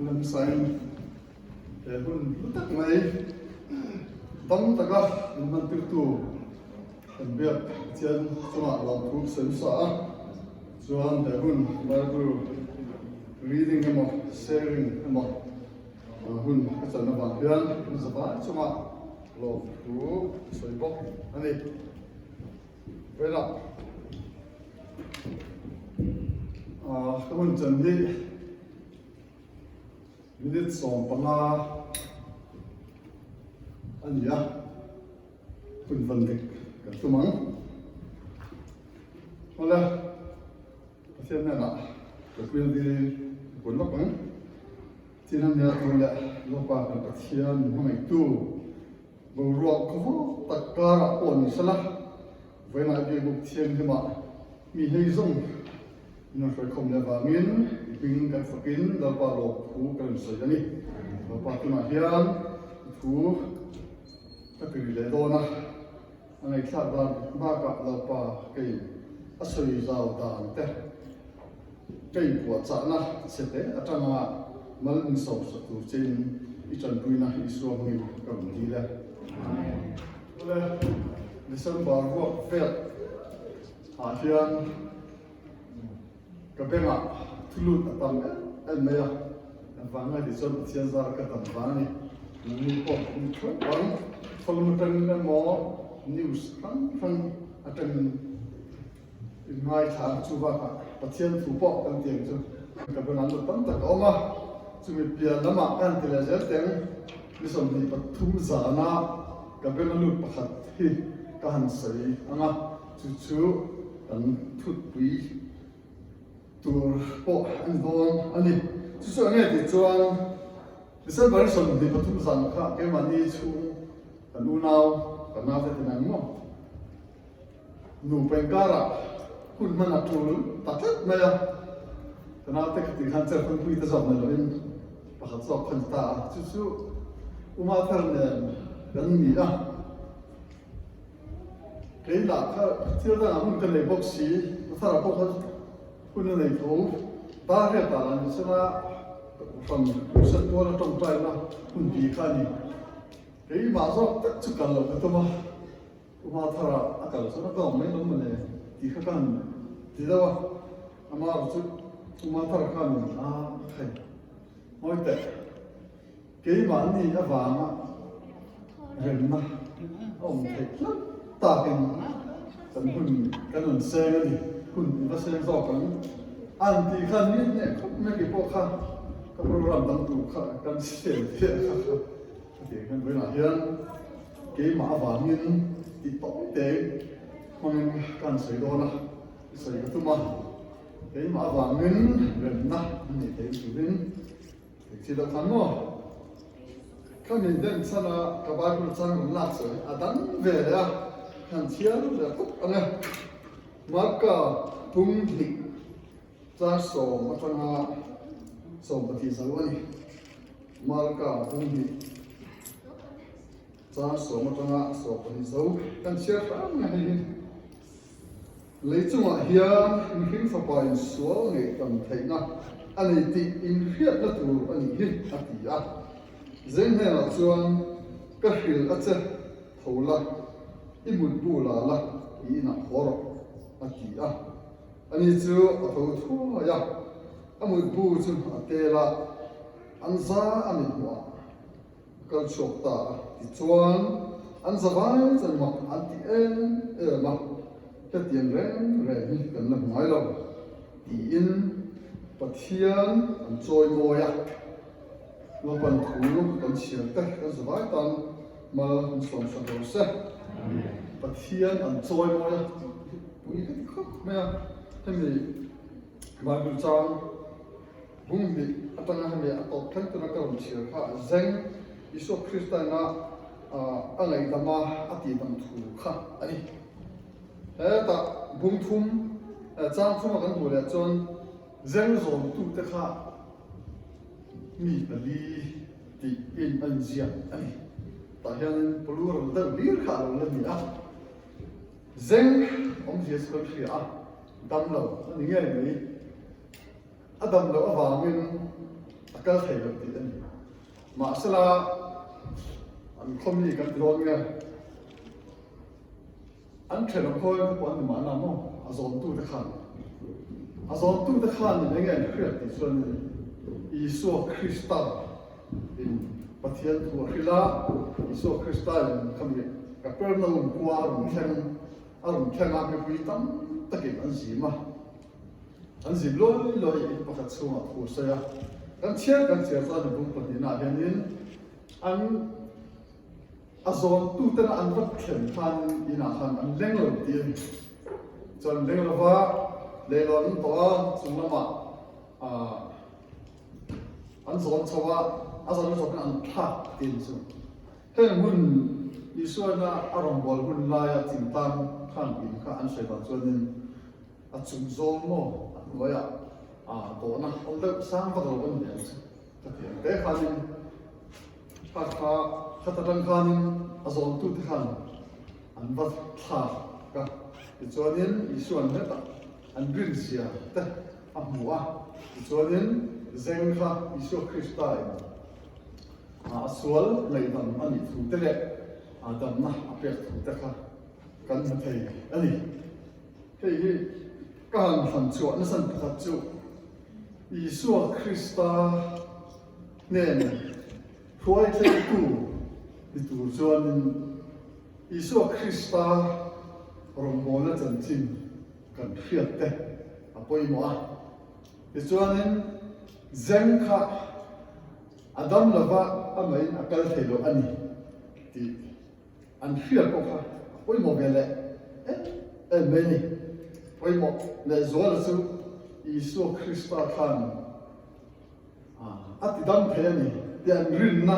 Lamsain he hun hlu tak mai dam taka min hmantirtu kan biak Pathian chungah lawmthu sawi hmasa a, chuan he hun Bible reading emaw sharing emaw hun ka chan avang hian kan zavai chungah lawmthu sawi bawk a ni. Velah ka hun chan hi minute 15 a ni a, hun van dik kan tum ang. Awle, Pathian hnenah ka puia dil ka kun lawk ang. Tin a nia tur leh Lalpa kan Pathian min hmangaihtu Boruak khawvawk tak karah pawh ni sela, vawiinah biakbuk thianghlimah mi hei zawng min rawn hruaikhawm leh avangin i hming kan fakin Lalpa lawk thu ka rawn sawi a ni. Lalpa tunah hian i thu ka ti ri leh dawn a, a ngaihthlak dan bakah Lalpa kei a sawi zau dan te, Ka inpuahchahna chhe te atanga mal min sawmsak tur chein i tanpuina Isua hmingin ka rawn dil e. Awle, December ruak vel ah hian ka bengah thulut a tam em em mai a, engvang nge tih chuan Pathian zara ka dam vang a ni. Nangni pawh min theuh ang, phone atangin emaw news hrang hrang atangin. Inngaithla chu bakah Pathian thu pawh kan ti ang chu. Ka bengah lut tam tak a awm a, chumi pian lamah ka han ti leh zel teng. Ni 23 zana ka benga lut pakhat hi ka han sawi ang a, chu chu kan thutpui tur pawh a ni dawn a ni. Chu chu eng nge tih chuan December 23 zan kha keimahni chhung kan unau, kan naute ti nang maw? Nupa inkarah hun hman a tul ta tlat mai a, ka naute khatih khan cher khawnpui te zawk nei lovin pakhat zawk kha ni ta a, chu chu U Mather nen kan ni a, kei lah kha thil dangah hun ka nei bawk si, Mathara pawh kha hun a nei tho, dar riat ah lah ni sela kohhran Ruhsat tuala tawngtaina hun bi kha a ni, keimah zawk tak chu kal loh ka tum a. Uma thara a kal chuan a tawng mai lo mawle tih kha ka han ti deuh a, ama erawh chu Uma thara khan a khai ngawi teh. Keimahni avanga remna a awm theih tlat takin kan hun kan rawn seng a ni, hun i va seng zawk ang an tih khan mi hneh khawp mai kei pawh kha ka program dang tur kha kan sel chiah kha kha. Hetiang hian vawiinah hian keimah avangin tih tawh te hmangin ka han sawi dawn a, i sawi ka tum a, keimah avangin remna an nei thei turin engchi deuh khan maw? Ka mi den chhan a ka Bible chang rawn lak sawi a dang ve leh a, ka han chhiar leh khawp ang e. Marka pum hnih char sawm atanga 12 zo a ni. Malka bung hnih char sawm atanga 12 zo kan chhiar hram mai hei hi. Lei chungah hian mihring fapa in sual ngeihdam theihna a nei tih inhriatna tur a nih hi a ti a. Zeng hnenah chuan ka hrilh a che tho la, i mutbu la la i inah haw rawh a ti a. Ani chu a tho thuai a, a mutbu chu a tel a, an za a mit hmuh ah a kal chhuak ta a. Tichuan, an za vai chuan mak an ti em em a, hetiang reng reng hi kan la hmu ngai lo, tiin Pathian an chawi mawi a. Lalpan thu kan chhiar te kan za vai tan mal an sawmsak lo se. Pathian an chawi mawi a. Pui ka ti khawp mai a, hemi Bible chang bung hnih atanga hemi a tawp thleng tuna ka rawn chhiar kha zeng Isua Krista ina a ngaihdama a tihdam thu kha a ni. Hetah bung thum chang thuma kan hmuh leh chuan zeng zawmtute kha mi pali tiin a inziak a ni. Tah hianin plural deuh hlir kha a lo la ni a. Zeng awmzia chu kan hria a, dam lo a ni ngei mai. A dam loh avangin a. kal thei lo tih a ni. Mahsela an khawmi kan ti dawn nge? An thenawm khawi kha pawh an ni mahna maw? A zawntute khan a zawntute khan in enge an hriat tih chuan Isua Krista in Pathian thu a hrilh a, Isua Krista in khami Kapernaum khua a rawn thleng a rawn thleng a, mipui tam takin an zim a, an zim luai luai in pakhat chhungah thu a sawi a, kan chhiar kan chhiar chuan a bung pahnihnaah hianin an A zawntutena an va thlen khan inah khan an leng lo ti a ni. Chuan an leng lova leilawn an tawh a, chung lamah an zawn chho a, a zawn zawk in an thlak ti a ni chu. Heng hun Isuana a rawngbâwl hun laia thingtlang khan in kha an sawi vang chuanin a chung zawng maw a hnuaiah dawhna awm deuh sang vak lo a ni ang chu ka ti ang. Te khanin Kha kha khat atang khanin a zawntute khan an va thlak a, tichuanin Isua'n hetah an rinzia te a hmu a, tichuanin zeng kha Isua Krista in a sual ngaihdam a nih thu te leh a damna a pek thu te kha kan hmu thei a ni. Hei hi ka han thlan chhuah nasan pakhat chu Isua Krista Hnen hruai thlengtu ni tur chuanin Isua Krista rawngbawlna chanchin kan hriat te a pawimawh a. Tichuanin zeng kha a dam lova amahin a kal thei lo a ni tih an hriat pawh kha a pawimawh ve leh em em mai a ni. Pawimawh lehzuala chu Isua Krista khan A ti dam thei a ni tih an rinna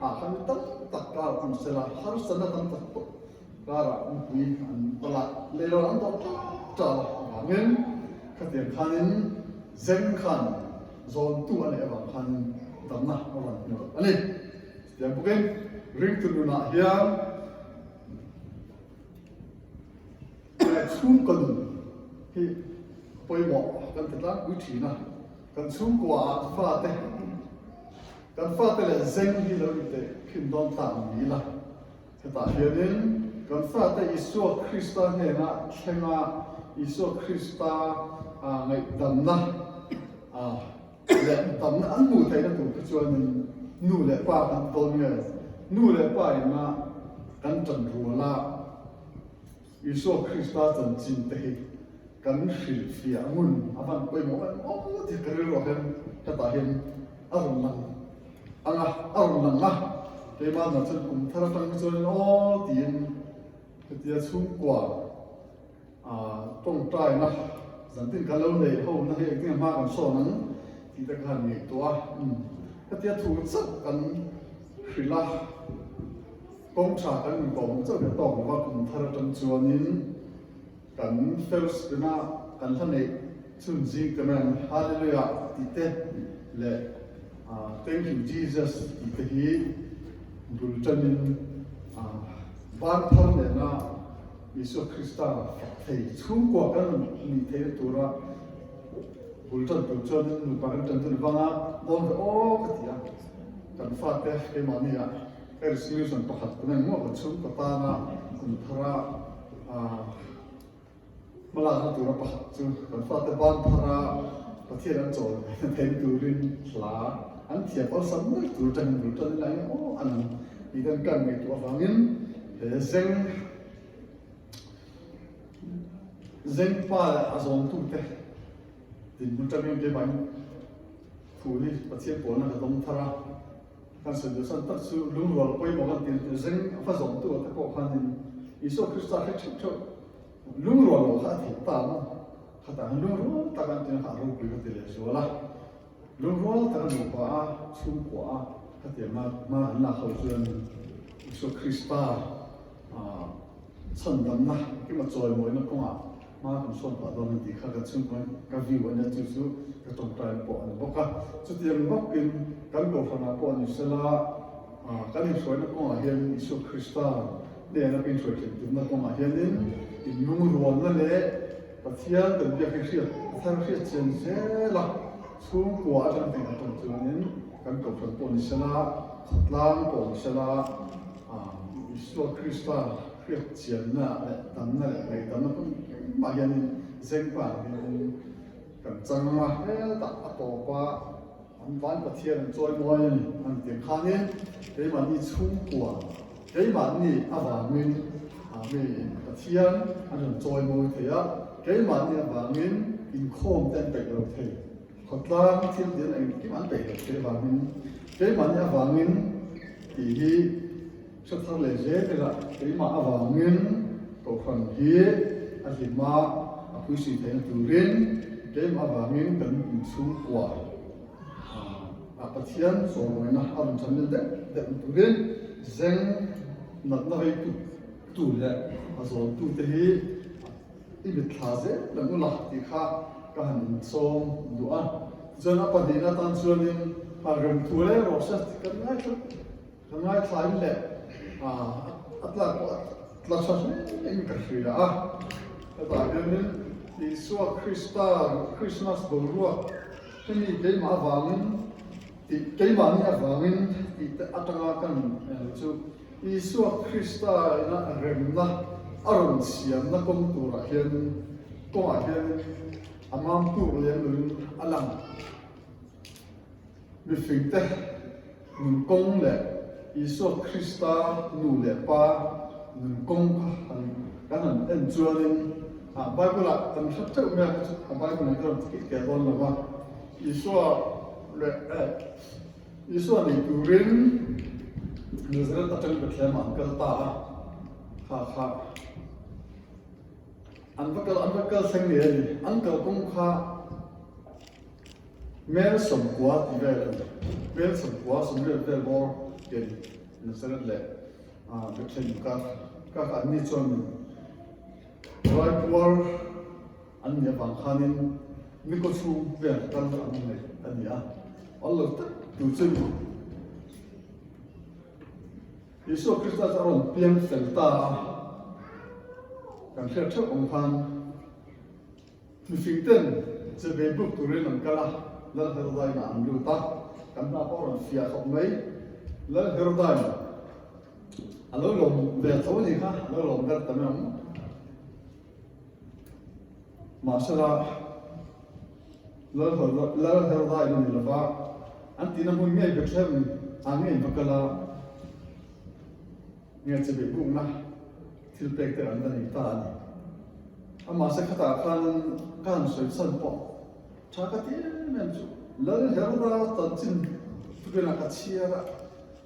ah khan mi tam tak karah an sel a, harsatna tam tak pawh karah mipui an pal a, leilawn an dawh ṭap ṭap a avangin khatiang khanin zeng khan zawntu a neih avang khanin damna a rawn hmu a ni. Chutiang bawkin ringtu nunah hian chhungkaw nun hi pawimawh kan ti tlangpui ṭhin a. Kan chhungkua ah fate, kan fate leh zeng hi lo inteh khin dawn ta ang ni ila. Hetah hianin kan fate Isua Krista hnena thlenga Isua Krista ngaihdamna leh damna an hmuh theihna tur kha chuanin nu leh pa kan ti dawn nge? Nu leh pa ina kan ṭan ruala Isua Krista chanchin te hi kan hrilhfiah ngun a van pawimawh em aw tih ka rilruah hian hetah hian a rawn lang ang a, a rawn lang a, keimah nah chuan kum thar atang hi chuanin aw tiin hetia chhungkua tawngtaina zantin kan lo neih ho na hi engtin hma kan sawn ang tih te khan ngaihtuah a, hetia thu chauh kan hrilh a. Kawng tha kan inkawm chauh hi a tawk lova, kum thar atang chuanin kan first tuna kan hla neih chhun zing te mai ang Hallelujah tih te leh Thank you Jesus tih te hi bul tanin ban thar nena Isua Krista fak thei chhungkua kan rawn nih theihna tura bul tan tur chuanin nupa kan tan chu ni vang a, dawn ve aw ka ti a, kan fate keimahni ah. Hei resolution pakhat kan eng maw kan chhungkaw tana kum thara hmalakna tura pakhat chu kan fate ban thara Pathian an chawl theih turin hla an thiam awlsam mai tur atangin bul tan ila eng aw an ang tih kan kan ngaihtuah avangin he zeng zeng pa leh a zawngtute dinhmun atangin keimahin thu hi Pathian pawlna ka dawng thar a. Kan sawi duh san tak chu lungrual pawimawh kan tih chu zeng a va zawmtu ah te pawh khanin Isua Krista hre theuh theuh lungrual loh kha a theih ta maw? Khatah khan lungrual tak an tih kha a ropui ka ti leh zual a, lungrual taka nupa a, chhungkua a khatiang a hma kan lak ho chuan Isua Krista chhandamna kima chawimawina kawngah Hma kan sawn pah dawn a tih kha ka chhungkaw ka view a nia chu chu ka tawngtai pawh a ni bawk a. Chutiang bawkin kan kohhranah pawh ni sela kan inhruaina kawngah hian Isua Krista hnena kan inhruai thlen tumna kawngah hianin inlungrualna leh Pathian kan biak hi hriat thar hriat chian zel a. Chhungkua atang tih atang chuanin kan kohhran pawh ni sela, khawtlang pawh ni sela, Isua Krista hriat chianna leh damna leh ngaihdamna hmun engmah hianin zengpa ang hianin kan chang a, hetah a tawp a. An van Pathian an chawi mawi a ni an ti ang khanin keimahni chhungkua, keimahni avangin mi Pathian an rawn chawi mawi thei a, keimahni avangin inkhawm te an peih lo thei, khawtlang thil dian engkim an peih lo thei avangin keimahni avangin tih hi hre thar leh zel ila keimah avangin Kohhran hi a hlim a, a puisui theihna turin keimah avangin kan inchhungkua a Pathian sawrmawina a rawn chan leh deuh deuh turin zeng natna vei tu tu leh a zawltu te hi i mitthla zel ang ula tih kha ka han insawm duh a. Tichuan a pahnihna atan chuanin remthu leh rawh se tih kan ngaithla. Ka ngaithlain leh a tlak pawh a tla tha hle in ka hria a. Hetah hianin Isua Krista Krismas boruak hemi keimah avangin tih keimahni avangin tih te atanga kan chu Isua Krista ina remna a rawn siamna kawng turah hian kawngah hianin a mam tur lem loin a lang. Mifingte nun kawng leh Isua Krista nu leh pa nun kawng kha han kan han en chuanin ah Bible ah kan hre teuh mai a, kha chu a Bible in ka rawn ti keh dawn lo va, Isua leh eh Isua nei turin Nazareth atangin Bethlehem ah an kal ta a, kha kha an va kal an va kal thleng ngei a ni, an kalkawng kha. Mel 90 tih vel a ni. Mel 90, 80 vel bawr tih a ni. Nazareth leh Bethlehem inkar kar kha an ni chuan Raipuar an nih avang khanin ni kaw chhung vel kal an nei a ni a. Awllo lo tak tur chu Isua Krista chu a rawn piang fel ta a, kan hriat theuh ang khan. Mihring ten cheve buk turin an kal a, Lal Herodain-ah an lut a, kan hna pawh a rawn fiah khawp mai. Lal Herodain a lo lawm ve tho a ni kha, a lo lawm ber ta mai ang. Mahsela, Lal Lal Herodain a ni lova, an tihna hmun ngei Bethlehem ah ngei va kal a, Nge cheve bukna thil pek te an la nei ta a ni. Amah se khatah khan ka han sawi chhan pawh tha ka ti em em chu. Lal Heroda chanchin tukinah ka chhiar a,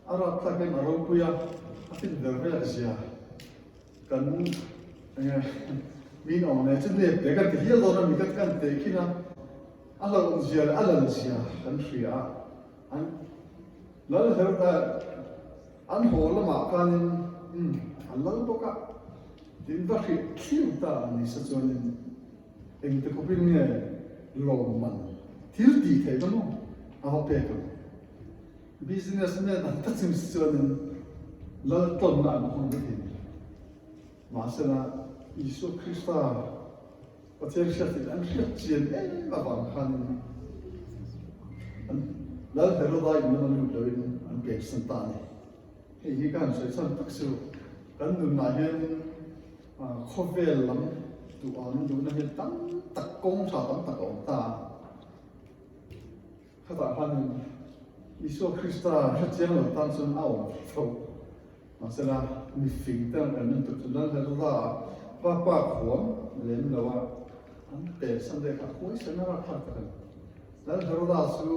a rapthlak em a ropui a, a fin ber vel zia kan enge min awm nen chu nep te kan ti hial dawn a mi ka kan teh khin a, a hlauhawm zia leh a lal zia kan hria a, an Lal Heroda An haw lamah khanin umm a lal bawk a, tin va hrih thliu ta a ni sa chuanin engte khawpin nge lawmman thil tih theihna maw a va pek ang. Business man an ta chung si chuanin lal tawnna an hmang vek thei ni. Mahsela Isua Krista Pathian hriatin an hriat chian em avang khanin an Lal Heroda in lam an lut loin an peksan ta a ni. Hei hi ka han sawi chhan tak chu kan nunah hianin khawvel lam duh ang duhna hi tam tak kawng tha tam tak a awm ta a. Khatah khanin Isua Krista hrechiang lo tan chuan a awm tho. Mahsela, mifing te an kan en tur chu Lal Heroda va pa khuam lem lo a, an pe Sunday kha huaisen a rapthlak tak a ni. Lal Heroda chu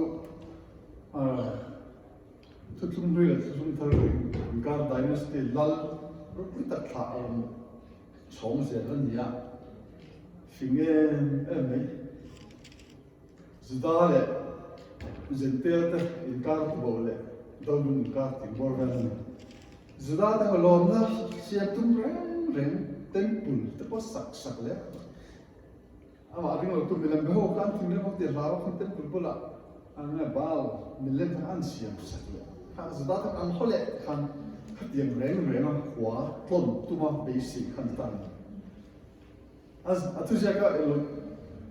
Thuthlung hlui leh Thuthlung thar inkar dynasty lal ropui tak thlah a rawn chhawng zel a ni a, fing em em mai. Juda leh Jentail te inkar tubo leh Dolung inkar tih bawr vel a ni. Juda te ho lawmna siam tum reng reng temple te pawh sak sak leh amah ring lo tu milem be ho kha an thinrim ho tih hlau khan temple bulah an nge Baal milem kha an siam sak leh kha Juda te an haw leh khan khatiang reng reng a khua tlawn tuma beisei kha an ta a ni. A thuziaka ilo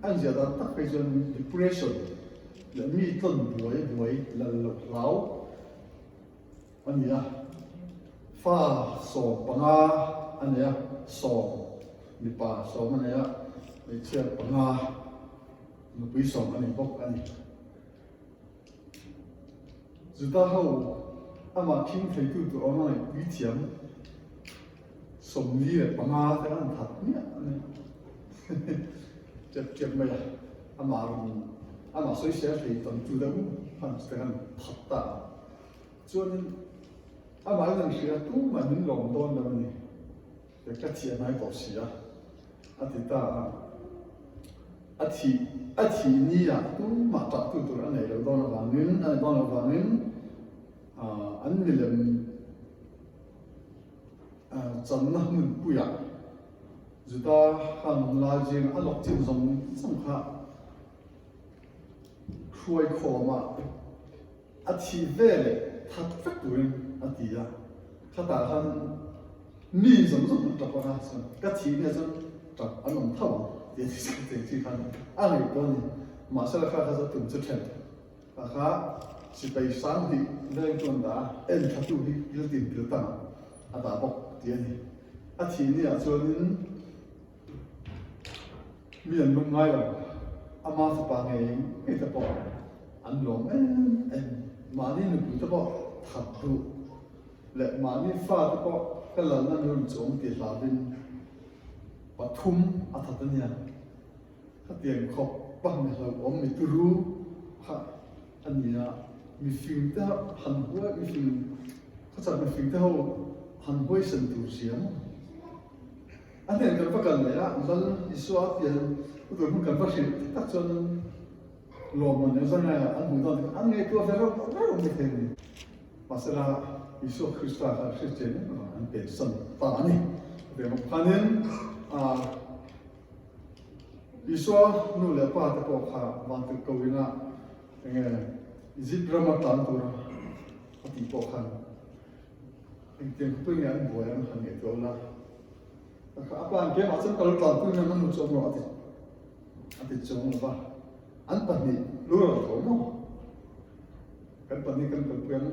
an ziah dan tak phei chuan depression, leh mi tlawn buai buai lal loh hlau a ni a. Fa 15 a nei a, sawm mipa sawm a nei a, hmeichhia panga nupui sawm a nei bawk a ni. Juda ho amah khing theitu tur awm a ngaihpui thiam 45 te an that miah a ni. Tep tep mai a, amah rawn amah sawisel thei tam tu deuh khan te khan that ta a. Chuanin amahin an hria tumah min lawm dawn lo a ni. Te ka thiah hnai tawh si a, a ti ta a. A thih a thih ni ah tumah tah tu tur a neih loh dawn avangin a neih dawn loh avangin an milem channa hmunpuiah Juda han lai zing a lawk chin zawng zawng kha hruai khawm a. A thih veleh that vek turin a ti a, khatah khan mi zawng zawng an tap ang a, chuan ka thih nia chuan tap an awm tho ang tih a ti cheng chi khan a ngaihtuah a ni. Mahse la kha kha chu tum chu then kha kha sipai 2000 veng chu an dah a, en tha tu hi kil tin kil tang a dah bawk tih a ni. A thih niah chuanin. Mi an lung ngai lo, ama fapa ngei ngei te pawh an lawm em em. Mahni nupui te pawh that duh leh mahni fa te pawh ka lalna mi rawn chuang tih hlauhin pathum a that a nia. Khatiang khawp pa mi hlauhawm mi turu kha a ni a, mifing te han huai mifing khawchhak mifing te ho han huaisen tur zia maw? A hnen kan va kal leh a, Lal Isua a pian tur hmun kan va hrilh tak chuan lawmman leh zangai ah an hmuh dawn tikah an ngaihtuah ve reuh reuh mai thei a ni. Mahsela Isua Krista kha hriatchian em avang an pensan ta a ni. Chutiang bawk khanin Isua nu leh pa te pawh kha vantirhkoh inah enge Egypt rama tlan tura a tih pawh khan Engtiang khawpui nge an buai ang han ngaihtuah ula, a pa an keimah chuan ka lo tlanpui nge an nu chu awm rawh a ti a ti chuang lo va, an pahnih lu rawn tho maw? Kan pahnih kan kalpui ang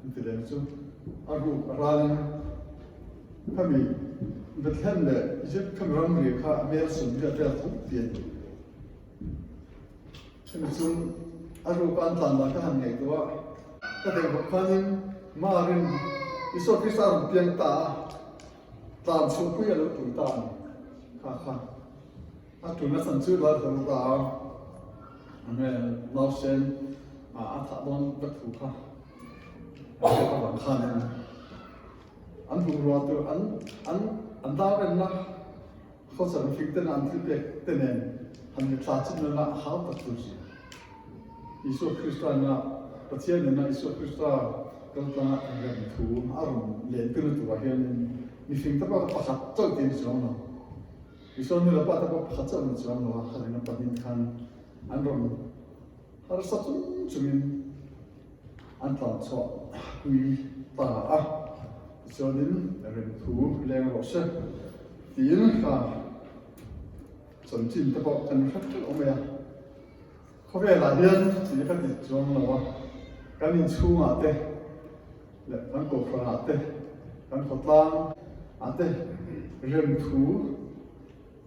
an ti lem chu a ruk a ralin khami Bethlehem leh Egypt khami ramri kha a hmel sum riat vel tho ti a ni. Chumi chung a ruka an tlan dan ka han ngaihtuah a, ka deng bawk khanin Marin Isua Krista a rawn piang ta a, tlan chhuahpui a lo tul ta a ni. Kha kha a tulna chhan chu lal ka ta a, enge nausen a thah dawn ka thu kha a hriat avang khanin an bungrua tur an an an dar enna Khawchar mihring tena an thil pek te nen han mitthla chin nana a hau tak tur si. Isua Krista nena Pathian nena Isua Krista kaltlanga rem thu a rawn len tirna turah hianin mihring te pawh kha pakhat chauh tih a ni chuang lo. Isua nu leh pa te pawh pakhat chauh a ni chuang lo a, khatin a pahnih khan an rawn harsa chung chungin an tlan chhuah pui ta a, tichuanin remthu leng rawh se tiin kha chanchin te pawh kan hre ṭeuh awm mai a. Khawvelah hian tih ka ti chuang lo a, kan inchhungah te leh kan kohhranah te, kan khawtlang ah te remthu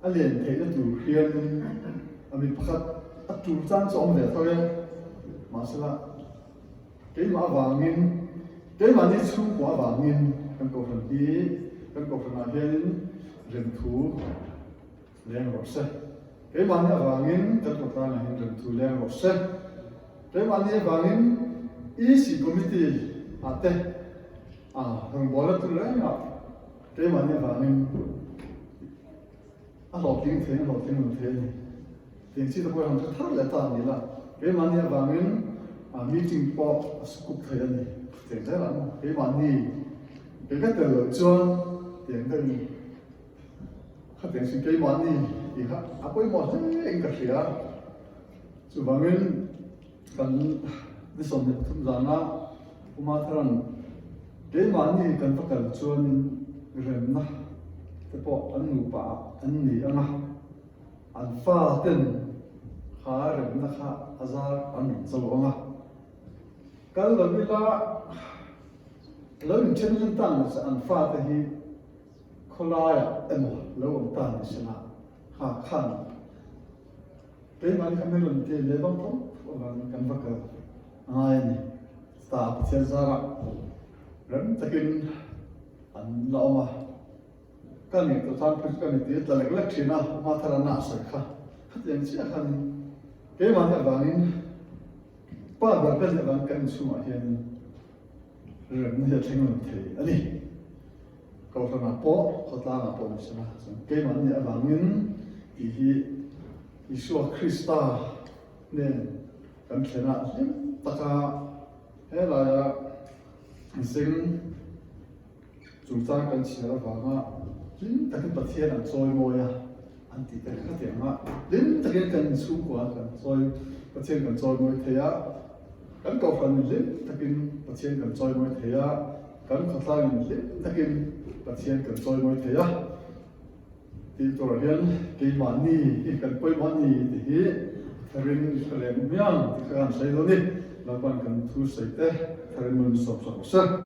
a len theihna tur hianin a mi pakhat a tul chang chu a awm ve tho e. Mahsela keimah avangin, keimahni chhungkua avangin kan kohhran hi kan kohhranah hianin remthu leng rawh se. Keimahni avangin kan khawtlangah hian remthu leng rawh se. Keimahni avangin EC Committee ah te a rawngbawlna tur rengah Keimahni avangin a hlawhtling thei, a hlawhtling lo thei a ni. Tiang chi te pawh hi han hre thar leh ta a ni la. Keimahni avangin meeting pawh a scoop thei a ni. Tiang zel ang keimahni kei ka tel loh chuan tiang deuhin khatiang sin keimahni tih kha a pawimawh hle in ka hria. Chuvangin Kan ni 13 zana Uma Tharan keimahni kan va kal chuanin remna te pawh an nupa ah an ni ang a, an fa ten kha remna kha a zar an rawn cho ang a. Kal lo ila lo inthen hlen ta ni se an fate hi khawlaiah emaw lo awm ta ni se la ha khan keimahni kha min rawn ti leh vang tho avangin kan va kal a ngai a ni. Chutah Pathian zarah rem takin an la awm a. Ka nih tawh chuan phei chu ka ni tih a tla lek lek thin a, hma thar an ah sawi kha khatiang chiah khan keimahni avangin pa ber ka nih avangin kan inchhungah hian remna hi a thleng lo thei a ni. Kohhranah pawh khawtlangah pawh ni sela chuan keimahni avangin tih hi Isua Krista nen kan thlenah hlim taka helaia zing Chungchang kan chhiar avanga hlim takin Pathian an chawimawi a an tih te kha tiang a, hlim takin kan inchhungkua kan chawi Pathian kan chawimawi thei a, kan kohhran in hlim takin Pathian kan chawimawi thei a, kan khawtlang in hlim takin Pathian kan chawimawi thei a tih turah hian keimahni hi kan pawimawh a ni tih hi tharin hre leh miang tih kha kan sawi dawn a ni. Lalpa'n kan thu sawi te tharin mawlh min sawm sak rawh se.